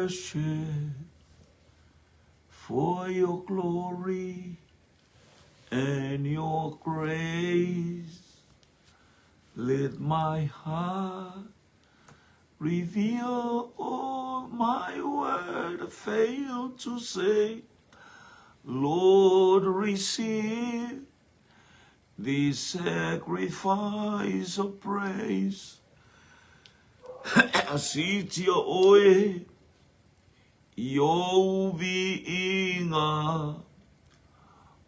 worship for your glory and your grace. Let my heart reveal all my word fail to say. Lord, receive the sacrifice of praise. Siitia ʻoe i ou viiga,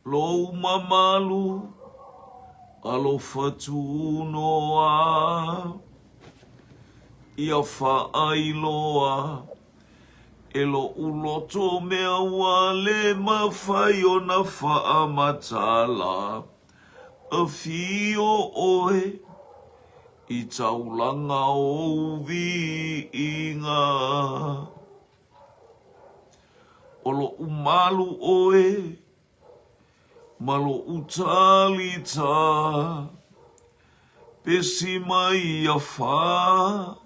lou mamalu alofa tunoa, ia faailoa e loʻu loto mea ua le mafai ona faamatala. Afio ʻoe i taulaga ou viiga. ʻO loʻu malu ʻoe ma loʻu talita, pesi mai ia whā,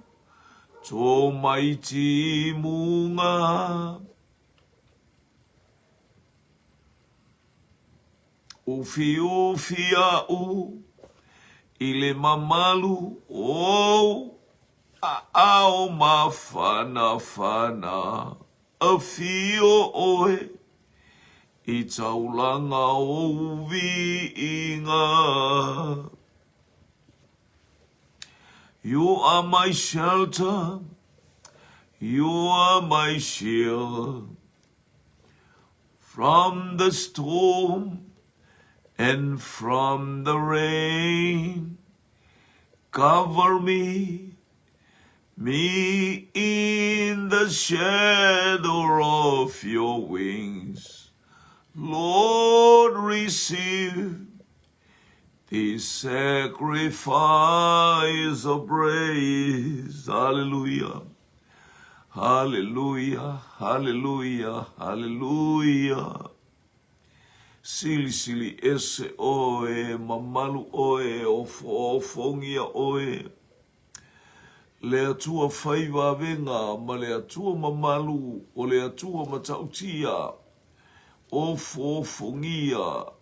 tō mai timuga. Ufiufi aʻu i le mamalu ou aʻao mafanafana, Afio ʻoe i taulaga ou viiga. You are my shelter, you are my shield From the storm and from the rain Cover me, me in the shadow of your wings Lord, receive this sacrifice of praise. Hallelujah. Hallelujah, hallelujah, hallelujah. Silisili ese ʻoe, mamalu ʻoe, ofoofongia ʻoe. Le Atua fai vavega ma le Atua mamalu, o le Atua matautia, ofoofongia.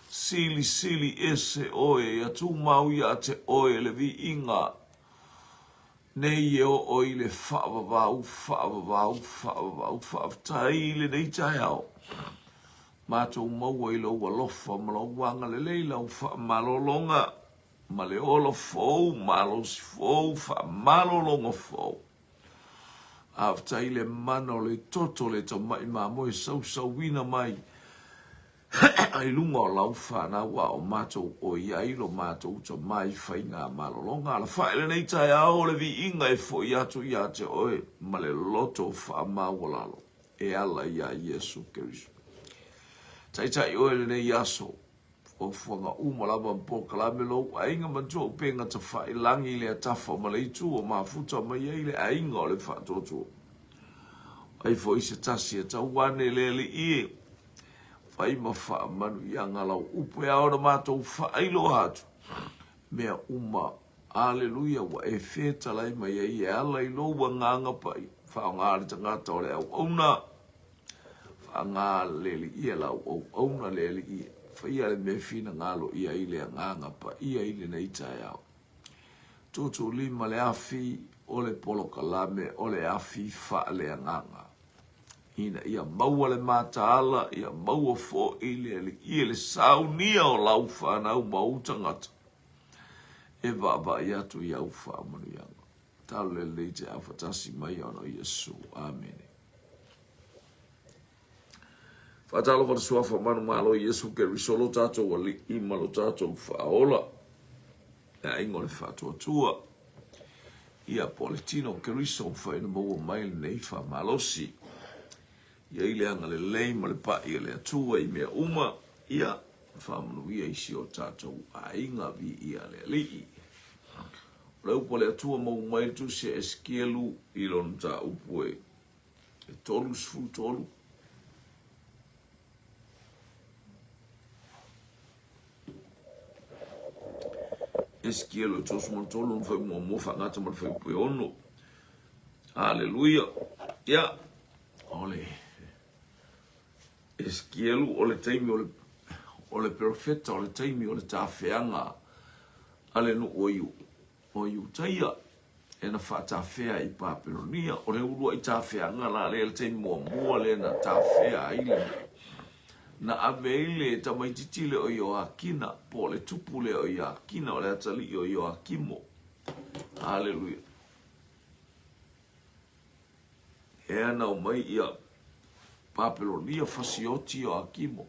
Silisili ese ʻoe, ia tumau iā te ʻoe le viiga. Nei e oo i le faavavau, faavavau, faavavau, faafetai i lenei taeao. Matou maua i lou alofa ma lou agalelei lau faamalologa ma le ola fou, malosi fou, faamalologa fou. Faafetai i le mana o le toto o le tamai mamoe sausauina mai i luga o lau fanau a o matou ʻoiai lo matou tamai faiga malologa. Alafai lenei taeao o le viiga e foʻi atu iā te oe ma le loto faamaualalo e ala iā Iesu Keriso. Taitai oe lenei aso, fuafuaga uma lava ma polokalame lou aiga manatua upega tafailagi i le atafa ma le itu o mafuta mai ai le aiga o le faatuatua. Ai foi se tasi e tau ane le alii e fai ma faamanuiaga lau upu e ao ona matou faailoa atu mea uma. Aleluia, ua e fetalai mai ai e ala i lou agaga paia. Faaaoga le tagata o le auauna. Faaaoga le alii e lau auauna le alii. Faia le mea finagalo i ai le agaga paia i lenei taeao. Tuutuulima le afi o le polokalame o le afi faaleagaga. Ina ia maua le mataala, ia maua foi le alii e le saunia o lau fanau ma ou tagata e vaavaai atu i au faamanuiaga. Talo lelei te afatasi mai ona o Iesu. Amene. Faatalofa le suafa manumalo Iesu Keriso lo tatou alii ma lo tatou faaola. Le aiga o le faatuatua. Ia po o le tino o Keriso mafai ona maua mai lenei faamalosi. Ia i le agalelei ma le paʻi o le Atua i mea uma, ia faamanuia i si o tatou aiga viia le Alii. O le upu a le Atua maua mai le tusi a Esekielu i lona mataupu e 33. Esekielu e 33 lona fuaiupu muamua faagata ma le fuaiupu e 6. Aleluia! Ia, o le Esekielu o le taimi o le, o le perofeta o le taimi o le tafeaga a le nuu o Iu, o Iutaia e na faatafea i Papelonia. O le uluai tafeaga la lea le taimi muamua lea na tafea ai le nuu. Na ave ai le tamaitiiti lea o Ioakina, po o le tupu lea o Ioakina, o le atalii o Ioakimo. Haleluia. Ea na omai ia Papelonia fasioti Ioakimo.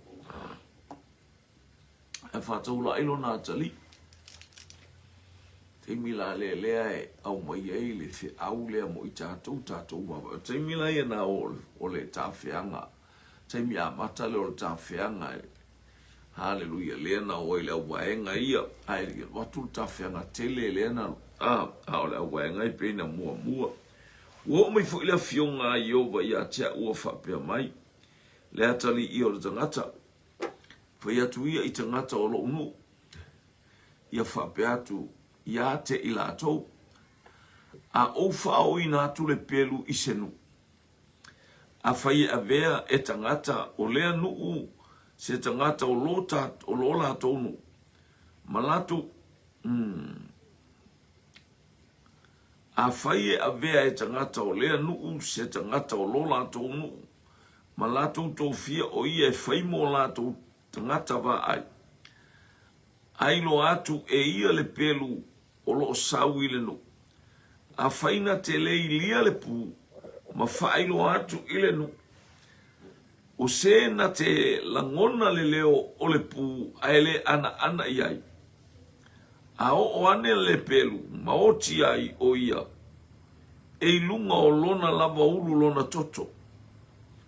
Ae faataulai lona atalii. Taimi la lea lea e aumai ai le feau lea mo i tatou, tatou vaavaai. O taimi la ia na o, o le tafeaga, taimi amata lea o le tafeaga e Haleluia, lea na o ai le auvaega ia, ae le i alu atu le tafeaga tele lea na, a, a o le auvaega e pei na muamua. Ua oo mai foi le afioga a Ieova ia te au ua faapea mai, Le atalii o le tagata, fai atu ia i tagata o lou nuu, ia faapea atu ia te i latou, A ou faaoina atu le pelu i se nuu, Afai e avea e tagata o lea nuu se tagata o lo ta, o lo latou nuu, ma latou, mm, Afai e avea e tagata o lea nuu se tagata o lo latou nuu, ma latou tofia o ia e fai mo latou tagata vaai, a iloa atu e ia le pelu o lo o sau i le nuu. Afai na te le ilia le pū ma faailoa atu i le nuu, o se na te lagona le leo o le pū ae le anaana i ai. A oo ane le pelu ma oti ai o ia, e i luga o lona lava ulu lona toto.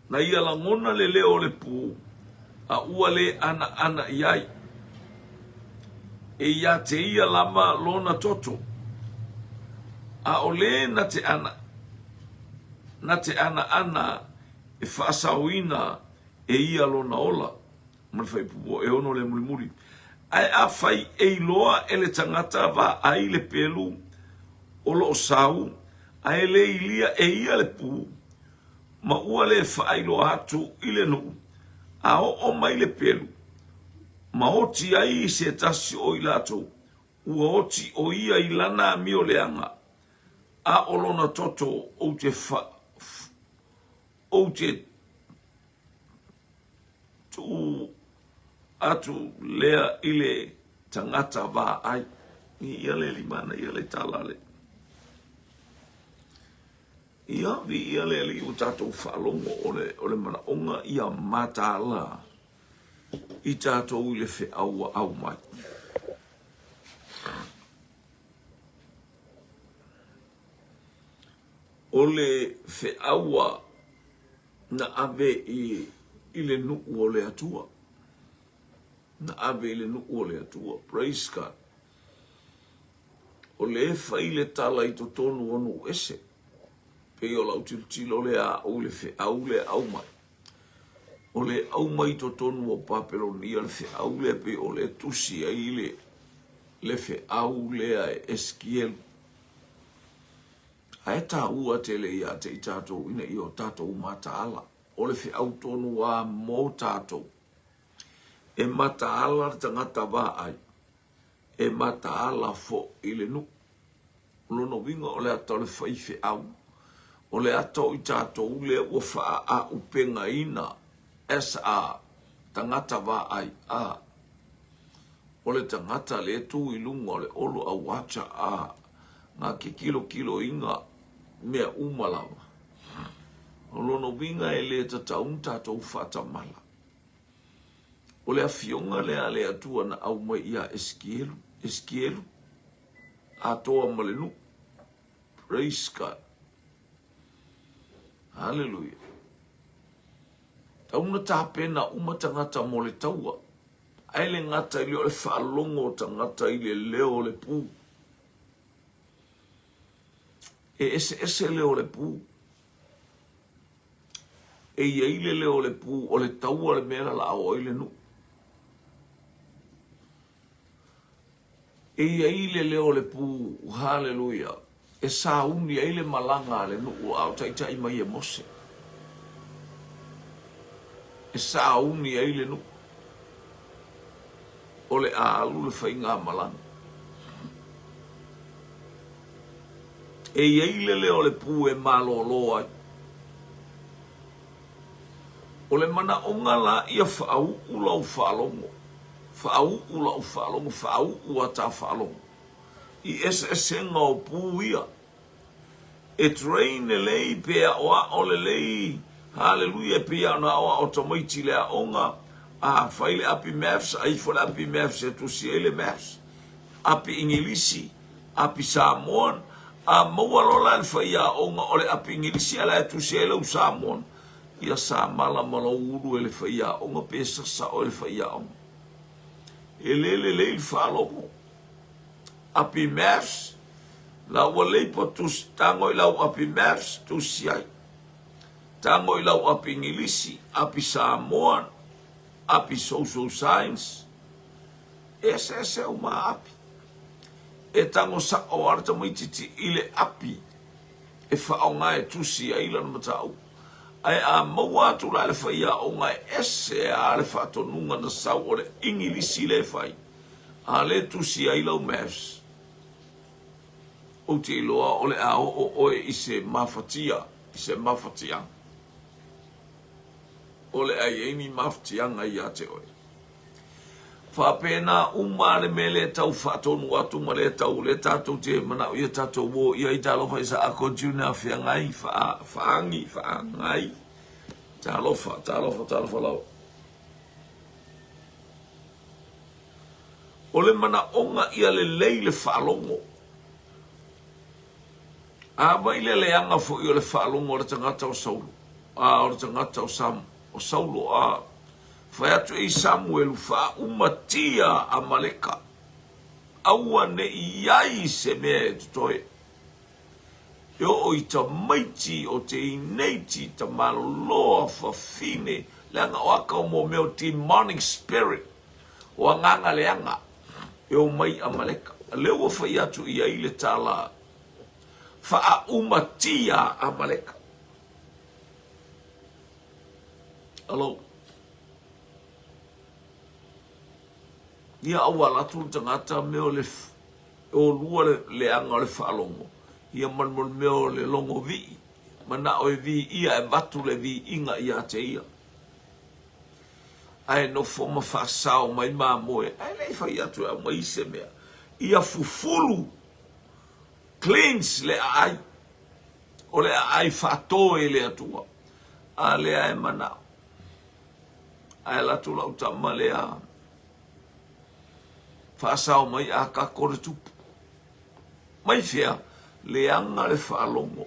Na ia lagona le leo o le pū, a ua le anaana i ai. E iā te ia lava lona toto. A o le na te ana, na te anaana e faasaoina e ia lona ola. Ma le faaipupo e ono le mulimuli. Ae afai e iloa e le tagata vaai le pelu o lo o sau, a e le ilia e ia le pū, ma ua le faailoa atu i le nuu, a oo mai le pelu, ma oti ai i se tasi o i latou, ua oti o ia i lana amio leaga, a o lona toto ou te fa, ou te tuu atu lea i le tagata vaai. Ia le limana ia le tala le. Ia, viia le Alii ua tatou faalogo o le, o le manaoga ia mataala i tatou i le feau ua aumai. O le feau ua na ave i, i le nuu o le Atua. Na ave i le nuu o le Atua. Praise God. O lea e fai le tala i totonu o nuu ese. Pei o lau tilotilo lea a au i le feau lea e aumai. O le aumai i totonu o Papelonia le feau lea pei o lea e tusi ai le, le feau lea e Esekielu. Ae taua tele ia te i tatou ina ia o tatou mataala. O le feau tonu a mo tatou. E mataala le tagata vaai. E mataala foʻi le nuu. O lona uiga o le ata o le faifeau, o le ata o i tatou lea ua faaaupegaina as a tagata vaai a o le tagata lea e tu i luga o le olo auacha a na ke kilokiloina mea uma lava. O lona uiga e le tatau ona tatou faatamala. O le afioga lea a le Atua na aumai ia Esekielu, Esekielu, atoa ma le nuu. Praise God. Hallelujah. Tau na tapena uma tagata mo le taua. Ae le gata i le o le faalogo o tagata i le leo o le pū. E eseese leo o le pū. E i ai le leo o le pū, o le taua le mea na laao ai le nuu. E i ai le leo o le pū, haleluia. E sauni ai le malaga a le nuu a o taitai mai e Mose. E sauni ai le nuu. O le a alu le faigamalaga. E i ai le leo o le pū e malōlō ai. O le manaʻoga la ia faauu lau faalogo, faauu lau faalogo, faauu a ta faalogo i eseesega o pū ia. E train lelei pe aʻoaʻo lelei, haleluia, e pei lava ona aʻoaʻo tamaiti i le aoga, a fai le api maths, a ifo le api maths e tusi ai le maths, api Igilisi, api Samoan, a maua loa la e le faiaoga o le api Igilisi a la e tusi ai lau Samoan, ia samala ma lou ulu e le faiaoga pe sasa oe e le faiaoga. E le lelei le faalogo. Api Maths, la ua leipa tusi, tago i lau api Maths, tusi ai. Tago i lau api Igilisi, api Samoan, api Social Science, e eseese uma api. E tago saʻo lava le tamaitiiti i le api e faaaoga e tusi ai lana mataupu. Ae a maua atu la e le faiaoga e ese lava le faatonuga na sau o le Igilisi lea e fai, a lea e tusi ai lau Maths, ou te iloa o le a oo oe i se mafatia, i se mafatiaga. O le a i ai ni mafatiaga ia te oe. Faapena uma le mea lea tau faatonu atu ma lea tau lea tatou te manao ia tatou o i ai talofa i sa ako junior feagai faa faagi faagai talofa talofa talofa lava. O le manaoga ia lelei le faalogo. A vai le leaga foi o le faalogo a le tagata o Saulo, a o le tagata o Sam, o Saulo, a fai atu i Samuelu, Faaumatia Amaleka, aua ne i ai se mea e totoe. E oo i tamaiti o te ineiti tamaloloa fafine, leaga o aka o mo mea o demonic spirit, o agaga leaga e omai Amaleka. Lea ua fai atu i ai le tala, Faaumatia Amaleka. Alo. Ia aua ala atu le tagata mea o le olua le leaga o le faalogo, ia ma le mea o le logo vii, manao e viia e avatu le viiga ia te ia. Ae nofo ma faasao mai mamoe, ae le i fai atu e aumai se mea. Ia fufulu, cleanse le aai. O le aai faatoe i le Atua. A lea e manao. Ae alu atu lau tama lea faasao mai a kako le tupu. Mai fea? Leaga le faalogo.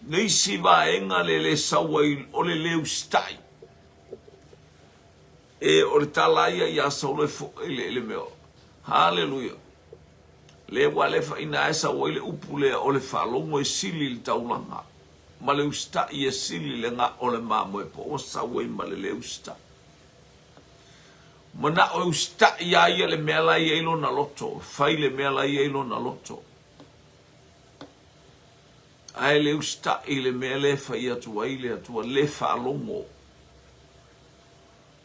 Le isi vaega le le sau ai o le le usitai. E o le tala ia ia Saulo e foi i le mea. Haleluia. Le ua le faina e sau ai le upu lea o le faalogo e sili i le taulaga ma le usitai e sili le ga o le mamoe po ua sau ai ma le le usitai. Manao e usitai ia ia le mea la e i ai lona loto, fai le mea la e i ai lona loto. Ae le usitai le mea lea e fai atu ai le Atua, le faalogo.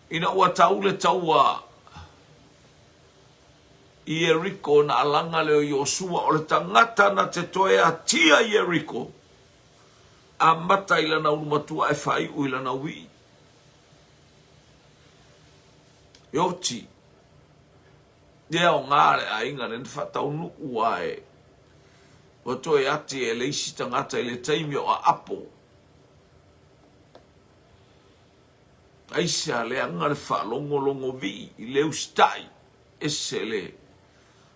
Ina ua tau le taua i Ieriko ona alaga lea o Iosua, o le tagata na te toe atia i Ieriko, amata i lana ulumatua ae faaiu i lana uii. E oti, e aoga le aiga lea na faataunuu ae ua toe ati e le isi tagata i le taimi o aapo. Aisea leaga le faalogologo vii i le usitai, ese le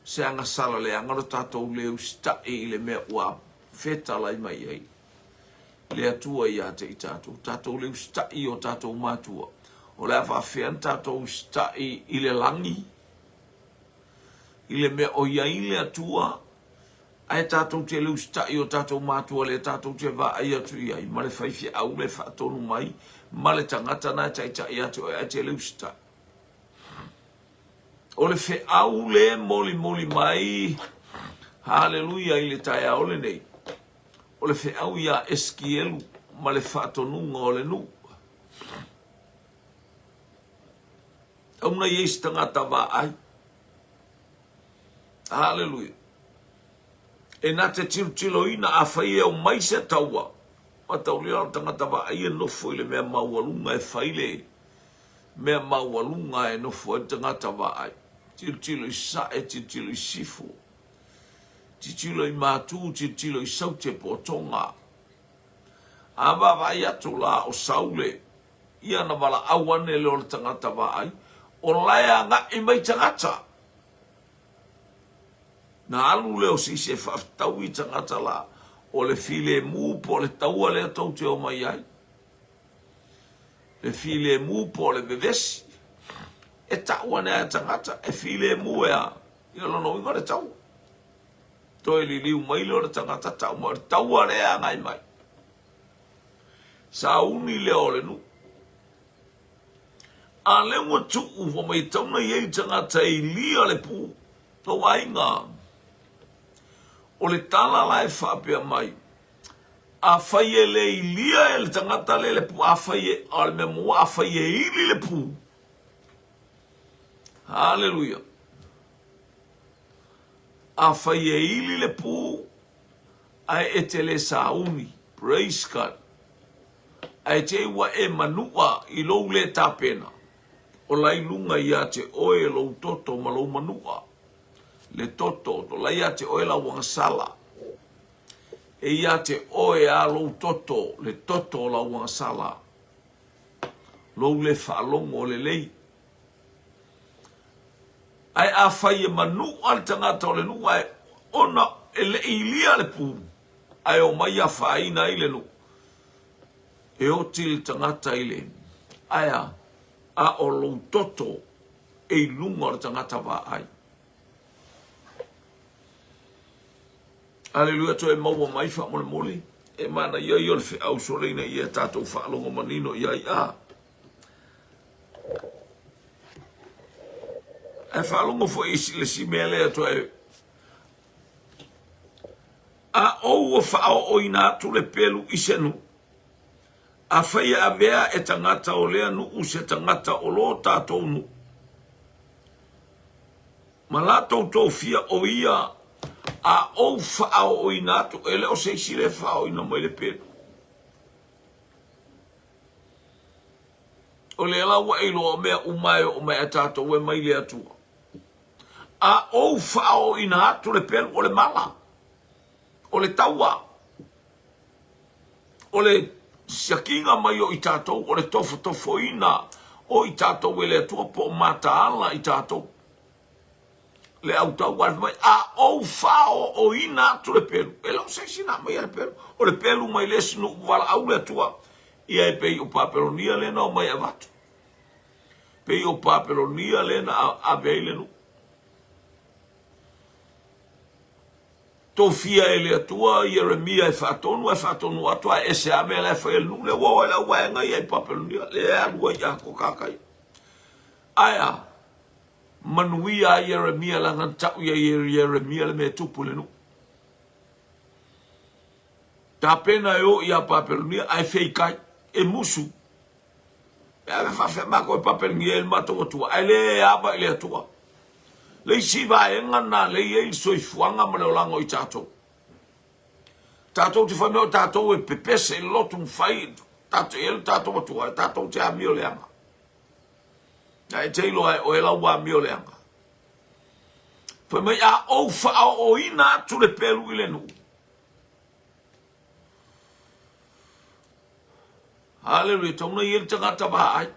se agasala leaga lo tatou le usitai i le mea ua fetalai mai ai le Atua ia te i tatou. Tatou le usitai i o tatou matua. O le a faafefea ona tatou usitai i le lagi, i le mea o i ai le Atua, ae tatou te le usitai i o tatou matua lea tatou te vaai atu i ai, ma le faifeau lea e faatonu mai, ma le tagata na e taitai atu oe, ae te le usitai. O le feau le molimoli mai Haleluia i le taeao lenei, o le feau iā Esikielu ma le faatonuga o le nuu. Tauna i ai se tagata vaai. Haleluia. E na te tilotilo-ina afai e omai se taua, mataulia o le tagata vaai e nofo i le mea maualuga e fai le mea maualuga e nofo ai le tagata vaai. Tilotilo i sae, tilotilo i sifo, tilotilo i matu, tilotilo i saute po o toga. A vaavaai atu la o Saule, ia na valaau ane lea o le tagata vaai, o la e agai mai tagata. Na alu lea o se isi e faafetaui tagata la, o le filemu po o le taua lea tou te omai ai. Le filemu po o le vevesi. E tau ane lava e tagata, e filemu e a? Ia lona uiga o le taua. Toe liliu mai lea o le tagata tau mai o le taua lea e agai mai. Sauni lea o le nuu. A lea ua tuu fai mai e tatau ona i ai le tagata e ilia le pu. Lou aiga, o le tala la e faapea mai, afai e le ilia e le tagata lea le pu, afai e, a o le mea muamua, afai e ili le pu, haleluia, afai e ili le pu, ae e te le sauni, praise God, ae te i ua e manuʻa i lou lē tapena, o la i luga iā te oe lou toto ma lou manuʻa, le toto, o la iā te oe lau agasala, e iā te oe a lou toto, le toto o lau agasala, lou lē faalogo lelei. Ae afai e manuʻa le tagata o le nuu ae ona e le i ilia le pu, ae omai afaina ai le nuu, e oti le tagata i le aea, a o lou toto e i luga o le tagata vaai. Aleluia, toe maua mai faamolemole, e manaia ia o le feau sole ina ia tatou faalogo manino i ai a. Ae faalogo foi i le isi mea lea toe A ou ua faaooina atu le pelu i se nuu, afai e avea e tagata o lea nuu se tagata o lo tatou nuu, ma latou tofia o ia, a ou faaooina atu, e le o se isi lea e faaooina mai le pelu. O lea la ua e iloa o mea uma e oo mai ia tatou e mai le Atua. A ou faaooina atu le pelu o le mala, o le taua, o le siakiina mai o i tatou, o le tofotofoina o i tatou e le Atua po o mataala i tatou, le au taua e fai mai, a ou faaooina atu le pelu, e le o se isi na aumaia le pelu, o le pelu mai le isi nuu valaau le Atua, ia e pei o Papelonia lea na omai e avatu. Pei o Papelonia lea na ave ai le nuu. Tofia e le Atua Ieremia e faatonu, ae faatonu atu ae ese lava mea la e fai e le nuu lea ua o ai le auvaega ia i Papelonia, lea e alu ai ia Kokakai. Ae a? Manuia ai Ieremia leaga na tau ia Ieremia le mea e tupu i le nuu. Tapena e o ia Papelonia ae feikai, e musu. E ave faafefea matou e Papelonia e le matou Atua, ae le ava i le Atua. Le isi vaega lena lea e i ai le soifuaga ma le olaga o i tatou. Tatou te fai mai o tatou e pepese i le lotu ma fai tatou e le tatou Atua, e tatou te amio leaga. Ae te iloa e oe lau amio leaga. Fai mai a ou faaooina atu le pelu i le nuu. Haleluia, tau na i ai le tagata vaai.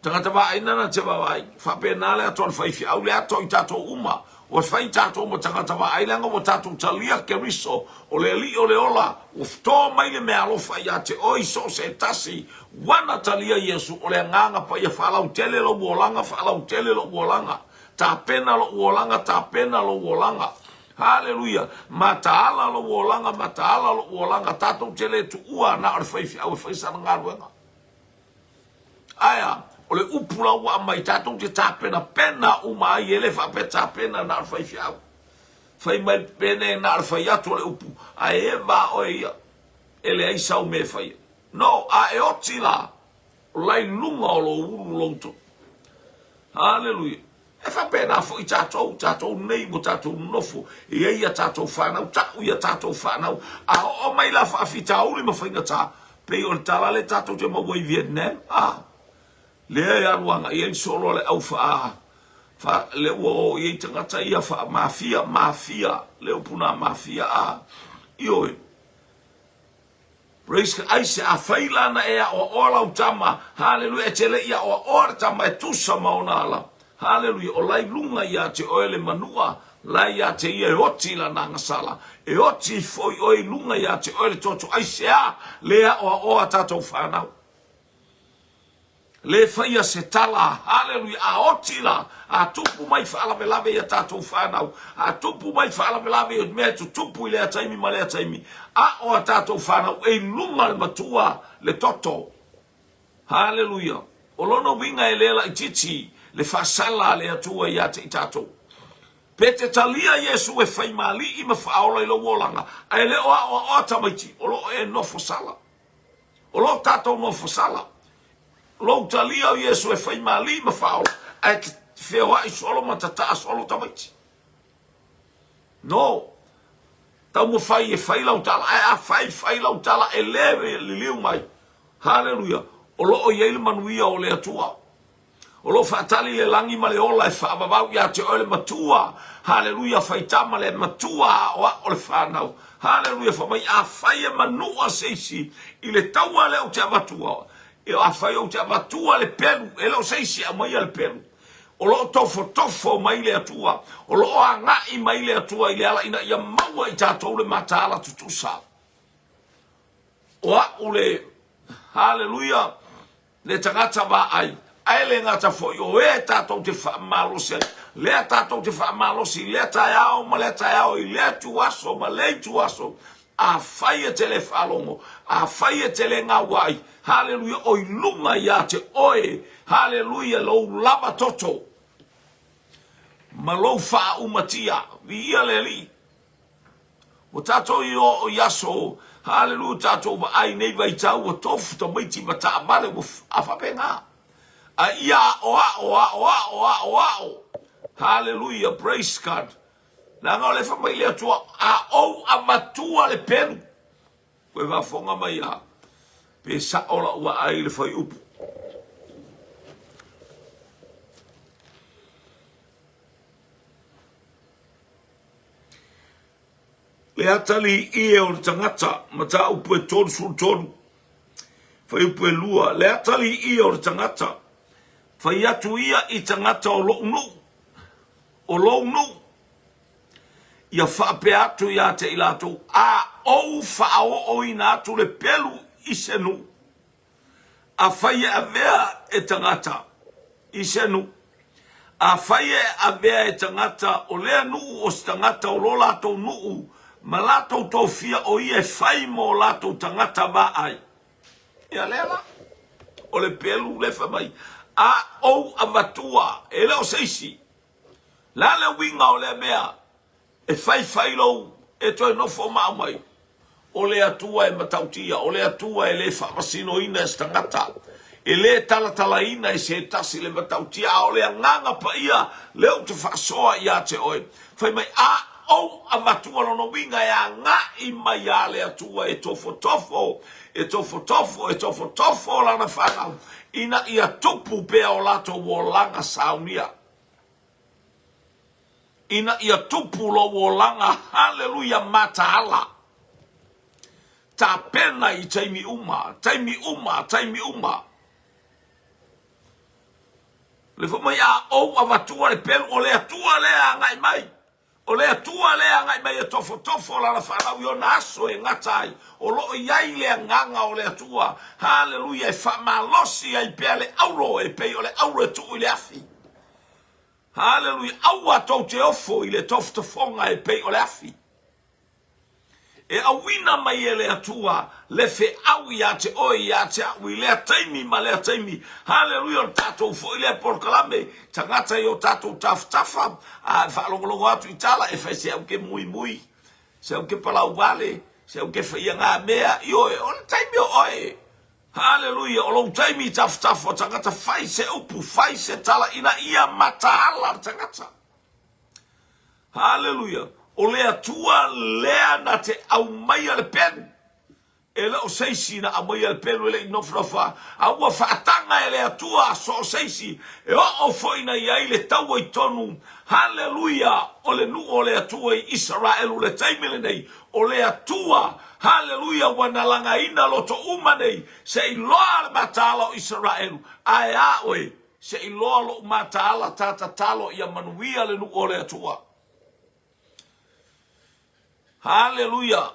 Tagata vaai nana te vaai. Faapena le ato a le faifeau, le ato i tatou uma. Ua fai tatou ma tagata vaai leaga ua tatou talia Keriso, o le Alii o le ola, ua to mai le meaalofa ia te oe i so o se tasi ua na talia Iesu, o le Agaga Paia, faalautele lou olaga, faalautele lou olaga. Tapena lou olaga, tapena lou olaga. Haleluia! Mataala lou olaga, mataala lou olaga. Tatou te le tuua na o le faifeau e fai sana galuega. Ae a? O le upu la ua aumai, tatou te tapenapena uma ai, e le faapea tapena na o le faifeau. Fai mai penei na o le fai atu o le upu, ae eva oe ia, e leai sau mea e faia. No, a e oti la, o la i luga o lou ulu lou toto. Haleluia. E faapena foi tatou, tatou nei ua tatou nonofo, e i ai a tatou fanau, tau i a tatou fanau, a oo mai la faafitauli ma faigata, pei o le tala lea tatou te maua i Vietnam, a, lea e alu agai ai le solo a le au faa, faa, lea ua o i ai tagata ia faa-mafia, mafia, le upu na mafia, a, ioe. Praise God. Aise, afai la na e aoaoa lau tama, haleluia, e te le i aoaoa le tama e tusa ma ona ala, haleluia, o la i luga ia te oe le manua, la ia te ia e oti lana agasala, e oti foi oe i luga ia te oe le toto. Aisea le aoaoa tatou fanau? Le faia se tala, haleluia, a oti la, a tupu mai faalavelave i a tatou fanau, a tupu mai faalavelave i mea e tutupu i lea taimi ma lea taimi, a o a tatou fanau e i luga le matua le toto. Haleluia. O lona uiga e le laitiiti le faasala a le Atua ia te i tatou. Pe te talia Iesu e fai ma alii ma faaola i lou olaga, ae le o aoaoa tamaiti, o lo o e nofo sala. O lo tatou nofo sala. Lou talia o Iesu e fai ma alii ma faaola, ae te feoai solo ma tataa solo tamaiti. No. Taumafai e fai lau tala, ae afai fai lau tala e le liliu mai. Haleluia. O lo o i ai le manuia o le Atua. O lo o faatali le lagi ma le ola e faavavau ia te oe le matua. Haleluia, faitama le matua aoao le fanau. Haleluia, fai mai, afai e manua se isi i le taua lea ou te avatua, e afai ou te avatua le pelu, e le o se isi e aumaia le pelu. O lo o tofotofo mai le Atua, o lo o agai mai le Atua i le ala ina ia maua i tatou le mataala tutusa. O au le, haleluia, le tagata vaai, ae le gata foi o e tatou te faamalosi ai, lea tatou te faamalosi i lea taeao ma lea taeao, i lea ituaso ma lea ituaso, afai e te le faalogo, afai e te le gauai, haleluia, o i luga ia te oe, haleluia, lou lava toto ma lou faaumatia, viia le Alii. Ua tatou i oo i aso, haleluia, tatou vaai nei vaitau ua tofu tamaiti ma taavale ua a faapena. A ia aoao, aoao, aoao. Haleluia, praise God. Leaga o lea fai mai le Atua, a ou avatua le pelu. Koe faafofoga mai a, pe sao lau vaai i le fuaiupu. Le atalii o le tagata, mataupu e 33, fuaiupu e 2, Le atalii o le tagata, fai atu ia i tagata o lou nuu, o lou nuu, ia faapea atu ia te i latou, a ou faaooina atu le pelu i se nuu, Afai e avea e tagata i se nuu, afai e avea e tagata o lea nuu o se tagata o lo latou nuu ma latou tofia o ia e fai mo latou tagata vaai. Ia lea la, o le pelu lea fai mai, a ou avatua, e le o se isi. Le a le uiga o lea mea? E faifai lou e toe nofo ma aumai. O le Atua e matautia, o le Atua e le faamasinoina e se tagata, e le talatalaina e se tasi le matautia, a o le Agaga Paia lea ou te faasoa ia te oe. Fai mai, a ou avatua lona uiga e agai mai a le Atua e tofotofo, e tofotofo, e tofotofo lana fanau, ina ia tupu pea o latou olaga saunia. Ina ia tupu lou olaga, haleluia, mataala. Tapena i taimi uma, taimi uma, taimi uma. Le fai mai a ou avatua le pelu, o le Atua lea agai mai. O le Atua lea agai mai e tofotofo lana fanau i ona aso e gata ai. O lo o i ai le agaga o le Atua, haleluia, e faamalosi ai pea le auro e pei o le auro e tuu i le afi. Haleluia! Aua tou te ofo i le tofotofoga e pei o le afi. E auina mai e le Atua le feau ia te oe, ia te a'u i lea taimi ma lea taimi. Haleluia! O le tatou foi lea polokalame, tagata i o tatou tafatafa, a e faalogologo atu i tala, e fai se au ke muimui, se au ke palau vale, se au ke faia ngā mea, ioe, o le taimi o oe. Haleluia! O lou taimi i tafatafa o tagata, fai se upu, fai se tala ina ia mataala le tagata. Haleluia! O le Atua lea na te aumaia le pelu. E le o se isi na aumaia le pelu e le i nofonofo a, a ua faataga e le Atua so o se isi e oo foi na i ai le taua i tonu. Haleluia! O le nuu o le Atua i Isaraelu le taimi lenei, o le Atua, haleluia, ua na lagaina loto uma nei se i loa le mataala o Isaraelu. Ae a oe? Se i loa lou mataala ta tatalo ia manuia le nuu o le Atua. Haleluia!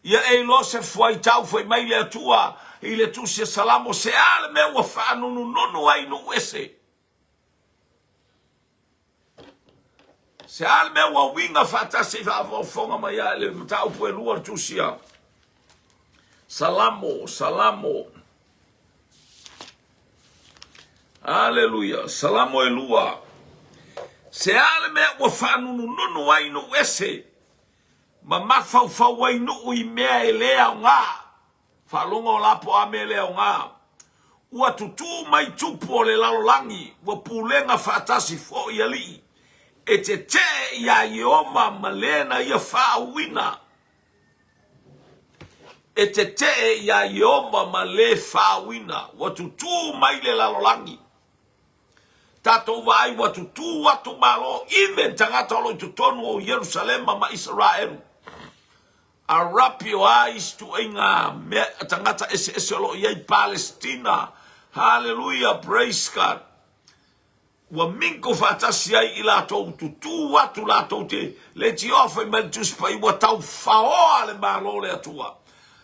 Ia e iloa se fuaitau fai mai le Atua i le tusi a Salamo, se a le mea ua faanunununu ai nuu ese? Se a le mea ua uiga faatasi i faafofoga mai a le mataupu e lua le tusi a Salamo, Salamo. Aleluia, Salamo e lua. Se a le mea ua faanunununu ai nuu ese, ma mafaufau ai nuu i mea e le aoga. Faalogo o la po a mea le aoga. Ua tutū mai tupu o le lalolagi, ua pulega faatasi foi alii, e tetee iā Ieova ma le na ia faauuina. E tetee iā Ieova ma le faauuina. Ua tutū mai le lalolagi. Tatou vaai ua tutū atu Malo, even tagata o lo o i totonu o Ierusalema ma Isaraelu. Arapi o a isi tuaiga mea tagata eseese o lo o i ai Palestina. Haleluia, praise God. Ua minko faatasi ai i latou, tutū atu latou te leitioa fai mai le Tusi Paia ua taufaoa le Malo o le Atua.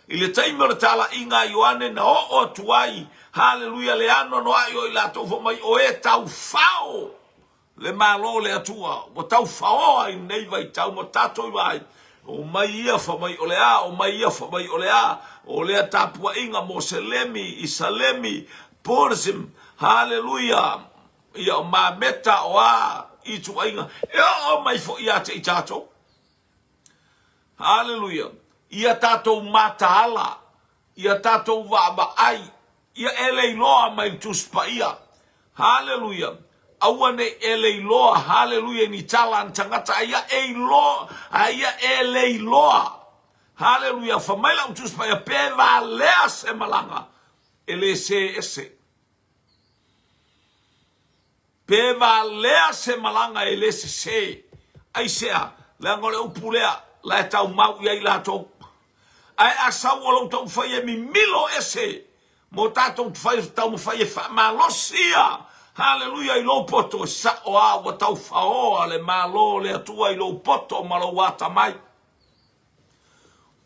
I le taimi o le talaiga a Ioane na oo atu ai, haleluia, le anoanoai o i latou fai mai o e taufao le Malo o le Atua ua taufaoa i lenei vaitau ma tatou i vaai, omai ia fai mai o le a, omai ia fai mai o le a, o lea tapuaiga Moselemi, Isalemi, Buddhism, haleluia, ia o Mameta, o a ituaiga, e oo mai foi ia te i tatou. Haleluia. Ia tatou mataala, ia tatou vaavaai, ia e leiloa mai le Tusi Paia. Haleluia. Aua ne i e leiloa, haleluia, i ni tala a ni tagata, a ia e iloa, a ia e leiloa. Haleluia. Fai mai lau Tusi Paia, pe valea se malaga, e le sē ese. Pe valea se malaga e le sesē. Aisea? Leaga o le upu lea, la e tau mau i ai latou. Ae a sau o lou taumafai e mimilo ese mo tatou taumafai e faamalosi ia, haleluia, i lou poto, e sao a ua taufaoa le Malo o le Atua i lou poto ma lou atamai.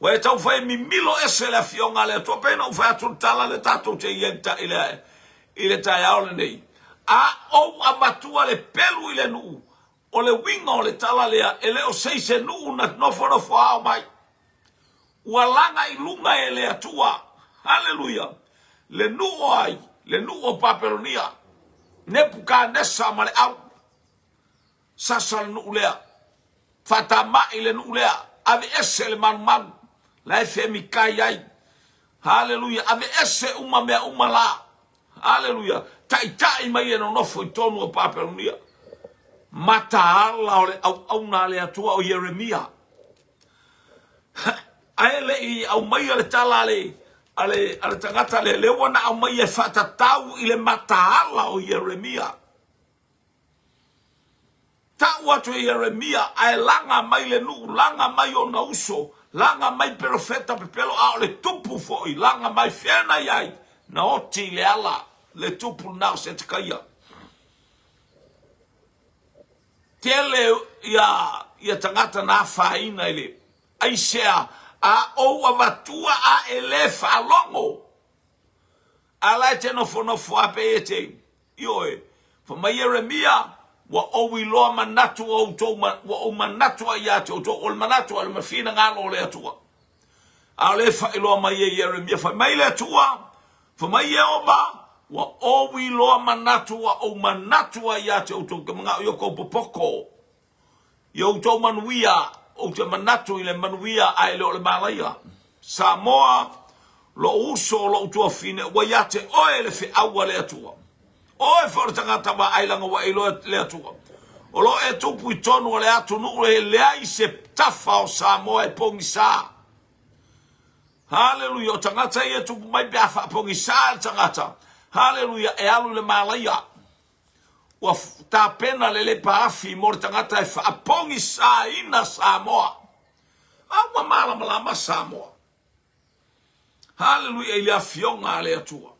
Ua e taumafai e mimilo ese le Afioga a le Atua, pei ona ou fai atu le tala lea tatou te i ai i le, i le taeao lenei. A ou avatua le pelu i le nuu, o le uiga o le tala lea, e le o se isi nuu na nofonofo ao mai. Ua laga i luga e le Atua, haleluia, le nuu o ai, le nuu o Papelonia, Nepukanesa ma le au. Sasa le nuu lea. Faatamai le nuu lea. Aveese le malumalu. La e femikai ai. Haleluia. Aveese uma mea uma la. Haleluia. Taitai mai e nonofo i tonu o Papelonia. Mataala o le auauna a le Atua o Ieremia. Ae le i aumaia le tala a le, a le, a le tagata lea, lea ua na aumaia e faatatau i le mataala o Ieremia. Tau atu e Ieremia, ae laga mai le nuu, laga mai ona uso, laga mai perofeta pepelo, a o le tupu foi, laga mai fea na i ai, na oti i le ala le tupu lena o Setekaia. Tele ia, ia tagata na afaina i le aisea, a ou avatua a e le faalogo. A la e te nofonofo a pe e te, ioe, fai mai Ieremia, Ua ou iloa manatu o outou, ua ou manatu ai ia te outou, o le manatu o le finagalo o le Atua. A o lea e faailoa mai e Ieremia, fai mai le Atua, fai mai Ieova, ua ou iloa manatu, ua ou manatu ai ia te outou, ke manao i o kou popoto. I outou manuia, ou te manatu i le manuia ae le o le malaia. Samoa, lou uso, lou tuafine, ua ia te oe le feau a le Atua. O oe foi o le tagata vaai leaga ua e iloa le Atua. O lo o e tupu i tonu o le atunuu e leai se tafa o Samoa e pogisa. Haleluia, o tagata ia e tupu mai pe a faapogisa le tagata. Haleluia, e alu i le malaia. Ua tapena le lepa afi mo le tagata e faapogisaina Samoa. A ua malamalama Samoa. Haleluia i le afioga a le Atua.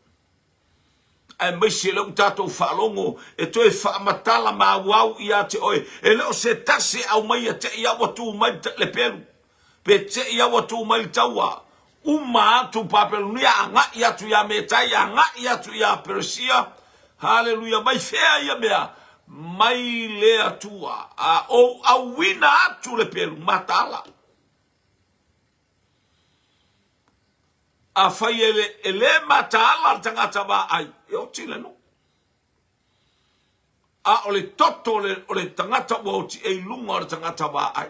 Aemaise lea ua tatou faalogo e toe faamatala maauau ia te oe. E le o se tasi e aumaia te i a ua tu mai le pelu. Pe te i a ua tu mai le taua. Uma atu Papelonia, agai atu ia Metai, agai atu ia Peresia. Haleluia, mai fea ia mea? Mai le Atua. A ou auina atu le pelu, mataala. Afai e le, e le mataala le tagata vaai, e oti le nuu. A o le toto o le, o le tagata ua oti e i luga o le tagata vaai.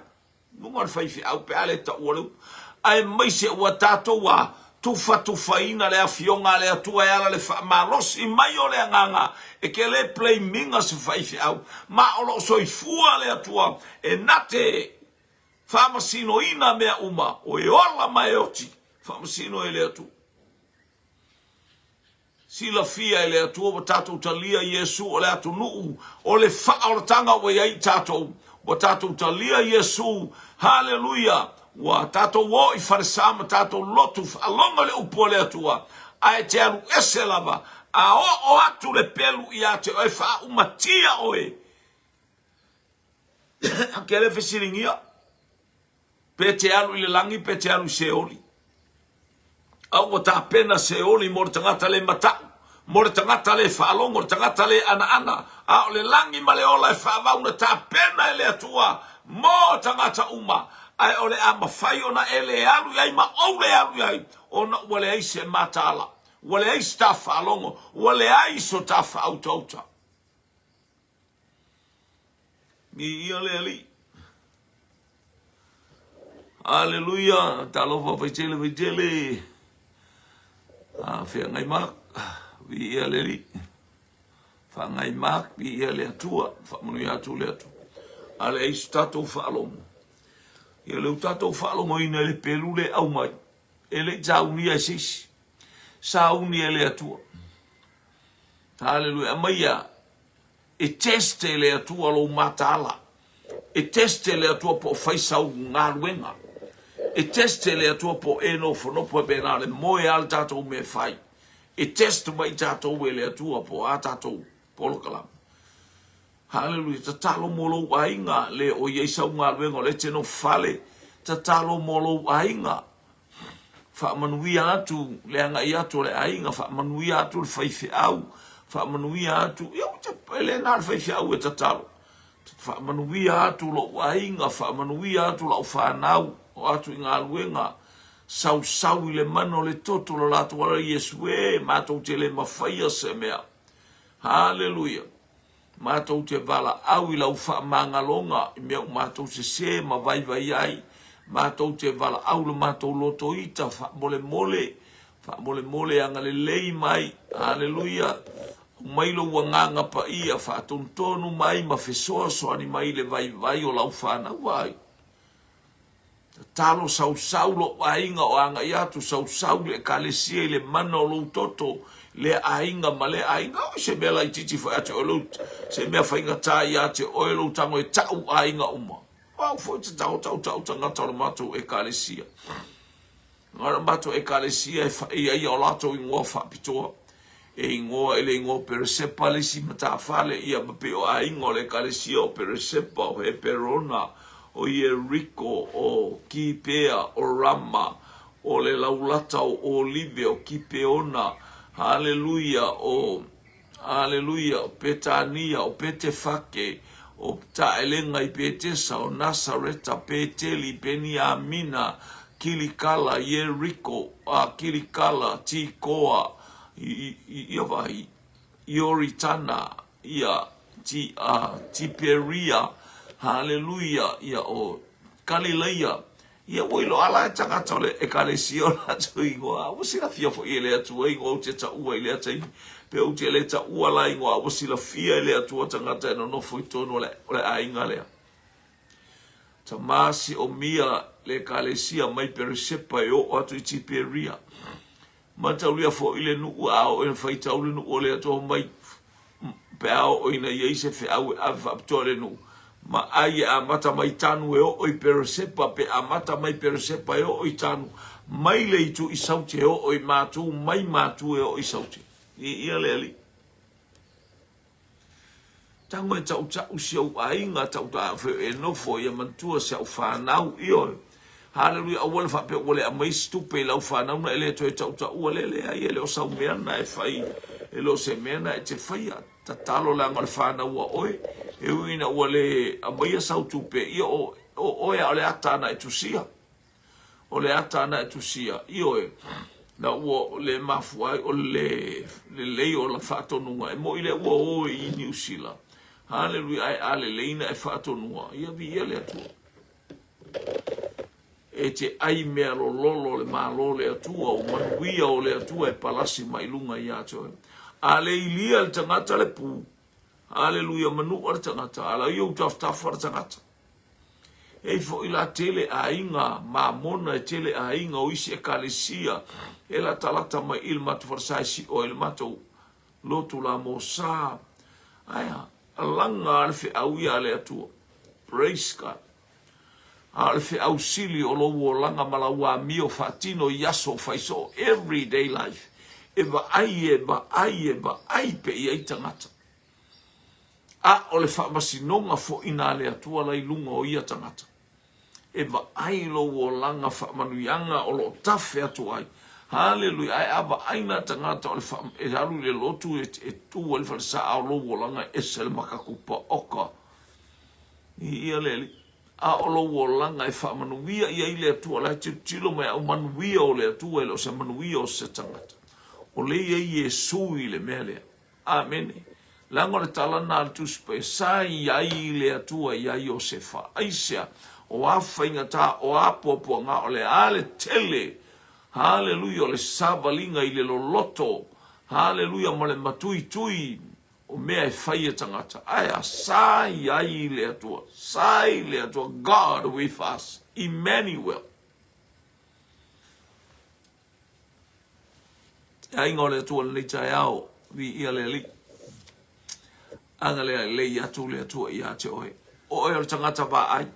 Luga o le faifeau pe a le taua le upu. Aemaise ua tatou a tufatufaina le afioga a le Atua e ala le faamalosi mai o le agaga e ke le blaminga se faifeau. Ma o lo o soifua le Atua e na te faamasinoina mea uma, o e ola ma e oti, faamasino e le Atua. Silafia e le Atua ua tatou talia Iesu o le atunuu o le faaolataga ua i ai i tatou. Ua tatou talia Iesu, haleluia, ua tatou o i falesa ma tatou lotu faalogo i le upu a le Atua, ae te alu ese lava, a oo atu le pelu ia te oe, faaumatia oe. Ke le fesiligia. Pe te alu i le lagi, pe te alu i Seoli. A ua tapena Seoli mo le tagata le matau, mo le tagata le faalogo, le tagata le anaana, a o le lagi ma le ola e faavau na tapena e le Atua mo tagata uma, ae o le a mafai ona e le alu i ai ma ou le alu i ai, ona ua leai se mataala, ua leai se ta faalogo, ua leai so ta faautauta. Viia le Alii. Aleluia, talofa Vaitele Vaitele. A feagai Mark, viia le Alii. Whangai Mark, viia le Atua, whaamanuia atu le Atua. A leai so tatou faalogo. Ia lea ua tatou faalogoina i le pelu le aumai. E le i saunia e se isi. Sauni e le Atua. Haleluia. Aumaia e test e le Atua lou mataala. E test e le Atua po o fai sau galuega. E test e le Atua po o e nofonofo e pe na o le moe lava le tatou mea e fai. E test mai tatou e le Atua po o a tatou polokalame. Haleluia. Tatalo mo lou aiga, le o i ai sau galuega o lea e te nofo fale. Tatalo mo lou aiga. Faamanuia atu le agai atu o le aiga, faamanuia atu le faifeau, faamanuia atu, ia ua te, e le na o le faifeau e tatalo. Faamanuia atu lou aiga, faamanuia atu lau fanau, o atu i galuega, sausau i le mana o le toto o lo latou ala, Iesu e, matou te le mafaia se mea. Haleluia. Matou te valaau i lau faamagaloga i mea ua matou sesē ma vaivai ai. Matou te valaau i lo matou loto ita, faamolemole, faamolemole agalelei mai. Aleluia! Aumai lou Agaga Paia, faatonutonu mai ma fesoasoani mai i le vaivai o lau fanau ai. Tatalo sausau lou aiga o agai atu, sausau le Ekalesia i le mana o lou toto, lea aiga ma lea aiga. Oi, se mea laitiiti foi ia te oe lou, se mea faigata ia te oe lou tago e ta'u aiga uma. O au foi te tago ta'u ta'u tagata o le matou Ekalesia. Na o le matou Ekalesia e fai ai o latou igoa faapitoa. E igoa i le igoa o Peresepa le isi matafale ia ma pei o aiga o le Ekalesia o Peresepa, o Heperona, o Ieriko, o Kipea, o Rama, o le laulata o Olive, o Kipeona, haleluia, o. Aleluia, o Petania, o Petefake, o Taelega i Petesa, o Nasareta, Peteli, Peniamina, Kilikala, Ieriko, a Kilikala, Tikoa, ia vahi, Ioritana, ia, Ti, a, Tiperia, haleluia, ia o Kalileia, Ia ua iloa la e tagata o le Ekalesia o latou ingoa, a ua silafia foi e le Atua ingoa ou te taua i lea taimi. Pe ou te le taua la ingoa, a ua silafia e le Atua tagata e nonofo i totonu o le, o le aiga lea. Tama siomia le Ekalesia mai Peresepa e oo atu i Tiperia. Mataulia foi le nuu a oo ina faitau le nuu o le Atua mai pe a oo ina i ai se feau e ave faapitoa i le nuu, ma ai e amata mai Tanu e oo i Peresepa, pe amata mai Peresepa e oo i Tanu, mai le itu i Saute e oo i Matu, mai Matu e oo i Saute. Viia le Alii. Tago e tautau si ou aiga, tautau e nofo ia manatua si au fanau, ioe. Haleluia, aua le faapea ua le aumai se tupe i lau fanau na e le toe tautaua le leai, e le o sau mea na e fai, e le o se mea na e te faia. Tatalo leaga o le fanau a oe, e ui ina ua le aumaia sau tupe, ia o, o oe a o le ata na e tusia. O le ata na e tusia, ioe, na ua le mafua ai o le lelei o la faatonuga, e moi lea ua o i Niu Sila. Haleluia, ae a lelei na e faatonua, ia viia le Atua. E te ai mea lololo o le Malo o le Atua, o manuia o le Atua e palasi mai luga ia te oe. A le ilia le tagata le pu, haleluia, manua le tagata, a la ia utafutafa le tagata. E i foi la tele aiga Mamona, e tele aiga o isi ekalesia e latalata mai i le matou falesa e sio ai le matou lotu la Mosa. Ae a laga le feau ia a le Atua. Praise God. A o le feau sili o lou olaga ma lau amio faatino i aso fai soo, everyday life, e vaai, e vaai, e vaai pe i ai tagata. A o le faamasinoga foi na a le Atua la i luga o ia tagata. E vaai lou olaga faamanuiaga o lo o tafe atu ai. Haleluia! Ae a vaai nā tagata o le faa, e alu i le lotu e, e tū ai le falesa a o lou olaga e ese le makakupa oka. Viia le Alii. A o lou olaga e faamanuia i ai le Atua, la e tilotilo mai au manuia o le Atua e le o se manuia o se tagata. O le i ai Iesu i le mea lea. Amene. Leaga o le tala lena a le Tusi Paia, sa i ai le Atua iā Iosefa. Aisea? O a faigata, o a puapuaga, o le a le tele, haleluia, o le savaliga i le loloto, haleluia, ma le matuitui o mea e fai e tagata. Ae a? Sa i ai le Atua. Sa i le Atua. God with us. Emmanuel. Te aiga o le Atua lenei taeao, viia le Alii. Agalelei atu le Atua ia te oe. O oe o le tagata vaai.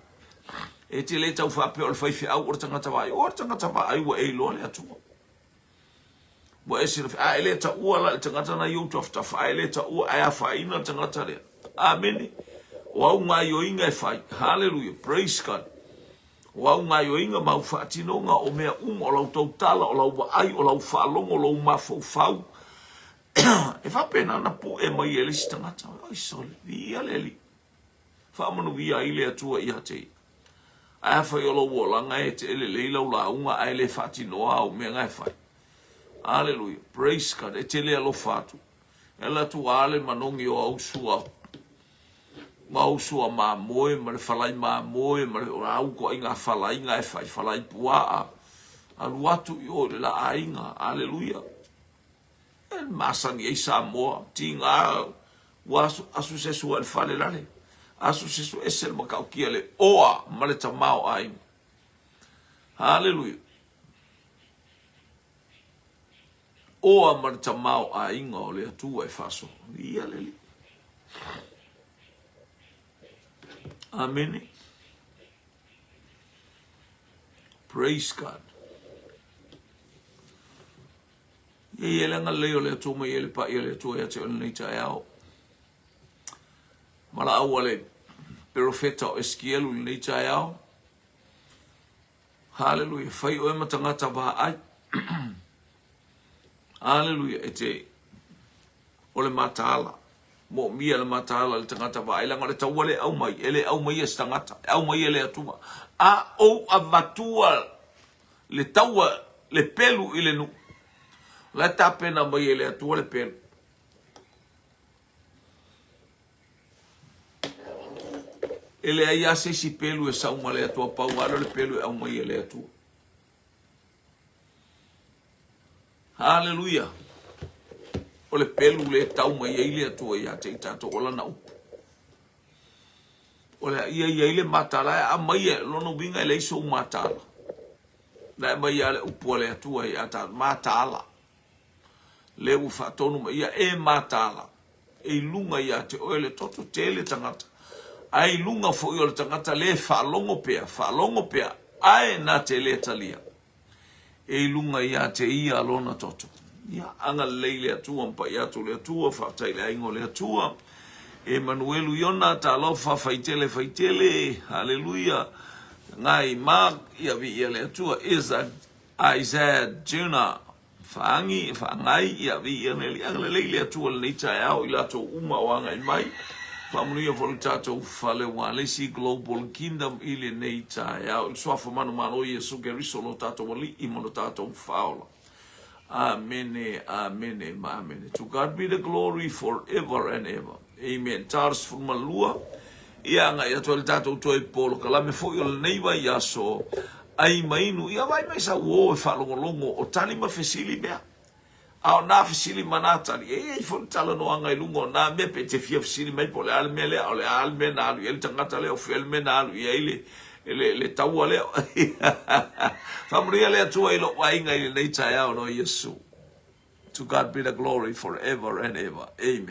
E te le tau faapea o le faifeau o le tagata vaai. O le tagata vaai ua e iloa le Atua. Ua e silafia. A e le taua la le tagata na i ou tafatafa, a e le taua, ae afaina le tagata lea. Amene. O au gaioiga e fai. Hallelujah. Praise God. O au gaioiga ma au faatinoga, o mea uma, o lau tautala, o lau vaai, o lau faalogo, o lou mafaufau, e faapena ona pue mai e le isi tagata. Oi sole, viia le Alii. Faamanuia ai le Atua ia te ia. Ae afai o lou olaga e te lelei lau lauga ae le faatinoa au mea na e fai. Aleluia. Praise God. E te le alofa atu. E ala atu a le manogi o au sua ma usu a mamoe ma le falai mamoe ma le au toaiga falaiga e fai falai puaa alu atu i o i le la aiga aleluia e masani ai Samoa tiga ua asu, asu se sua i le fale lale asu se sua ese le matautia le oa ma le tamaoaiga haleluia Oa ma le tamaoaiga o le Atua e faasoa. Viia le Alii. Amene. Praise God. Ia i le agalelei o le Atua mai e le pai o le Atua ia te oe lenei taeao. Valaau a le perofeta o Esekielu i lenei taeao. Haleluia, fai oe ma tagata vaai. Haleluia, e te o O le mataala. Moomia le mataala i le tagata vaai leaga o le taua lea e aumai, e le aumaia e se tagata, e aumaia e le Atua. A ou avatua le taua, le pelu i le nuu, o la e tapena mai e le Atua le pelu. E leai lava se isi pelu e sau ma le Atua, pau lava lea o le pelu e aumai e le Atua. Haleluia! O le pelu lea e tau mai ai le Atua ia te i tatou, o lana upu. O le a ia i ai le mataala e aumai e lona uiga e leai sou mataala. Na e aumai lava le upu a le Atua ia tatou, mataala. Lea ua faatonu mai ia e mataala. E i luga ia te oe le toto tele tagata, ae i luga foi o le tagata le faalogo pea, faalogo pea, ae na te le talia. E i luga ia te ia lona toto. Ia, agalelei le Atua, ma pai atu le Atua, faafetai i le aiga o le Atua. E Manuelu Iona, talofa, faitele, faitele, haleluia. Ngai Mark, ia viia le Atua, Isaac, Isaiah, Jonah, Faagi, faagai, ia viia le Alii. Agalelei le Atua i lenei taeao i latou uma o agai mai. Faamanuia foi le tatou fale ualesi Global Kingdom i lenei taeao. I le suafa manumalo o Iesu Keriso lo tatou Alii ma lo tatou Faaola. Amene, amene ma amene. To God be the glory forever and ever. Amen. 42, Ia agai atu ai le tatou toe polokalame foi o lenei vaiaso, ai ma inu. Ia vaai mai sau o e faalogologo, o tali ma fesili mea. A o nā fesili ma nā tali, e i ai foi le talanoaga i luga o nā mea, pe te fia fesili mai po o le a le mea lea, o le a le mea na alu i ai le tagata lea, o fea le mea na alu i ai le, le, le taua lea. Faamanuia le Atua i lou aiga i lenei taeao no Iesu. To God be the glory forever and ever. Amen.